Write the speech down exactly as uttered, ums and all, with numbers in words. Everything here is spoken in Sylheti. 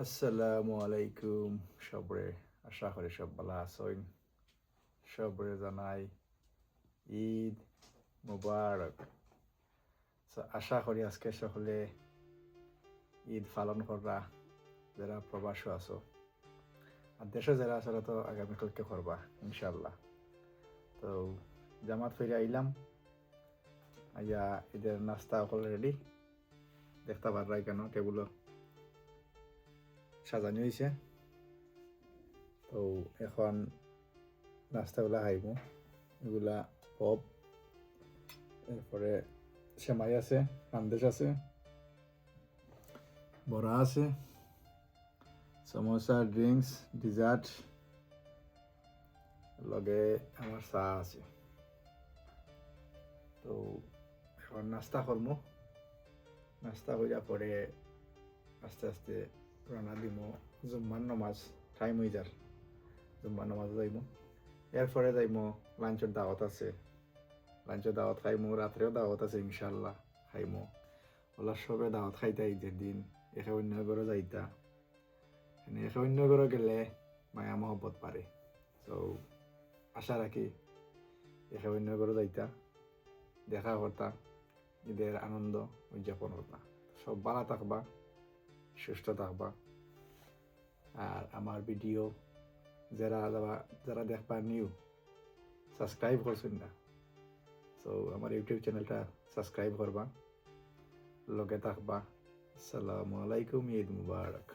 আসসালামু আলাইকুম সবরে, আশা করি সব ভালা আছইন। সবরে জানাই ঈদ মুবারক। So, আশা করি আজকে সকলে ঈদ পালন কররা, যারা প্রবাসো আছো। আর দেশো যারা আছো, তারা তো আগামীকালকে করবা, ইনশাআল্লাহ। তো, জামাত ফিরে আইলাম, আইয়া ঈদের নাস্তা অকল ready। দেখতা পাররায় কেনো টেবুলো সাজানি অইছে। তো এখন নাস্তাগুলা খাইমু। এগুলা পপ, এরপরে সেমাই আছে, সন্দেশ আছে, বড়া আছে, সমোসা, drinks, dessert, লগে আমার চা আছে। তো এখন নাস্তা করমু, নাস্তা কইরা পরে আস্তে আস্তে রওনা দিমু। জুম্মার নামাজ time অই যার, জুম্মার নামাজো যাইমু। এরপরে যাইমু, lunchর দাওয়াত আছে, lunchর দাওয়াত খাইমু, রাত্রেও দাওয়াত আছে ইনশাআল্লাহ, খাইমু। অলা সবে দাওয়াত খাইতা, ঈদের দিন একে অইন্য ঘরো যাইতা, মানে একে অইন্য ঘরো গেলে মায়া মহব্বত বাড়ে। So আশা রাখি একে অইন্য ঘরো যাইতা, দেখা করতা, ঈদের আনন্দ উদযাপন করতা। সব ভালা থাকবা, সুস্থ থাকবা। আর আমার video যারা, যারা, যারা দেখবা new, subscribe করছইন না, so আমার YouTube channelটা subscribe করবা, লগে থাকবা। আসসালামু আলাইকুম, ঈদ মুবারক।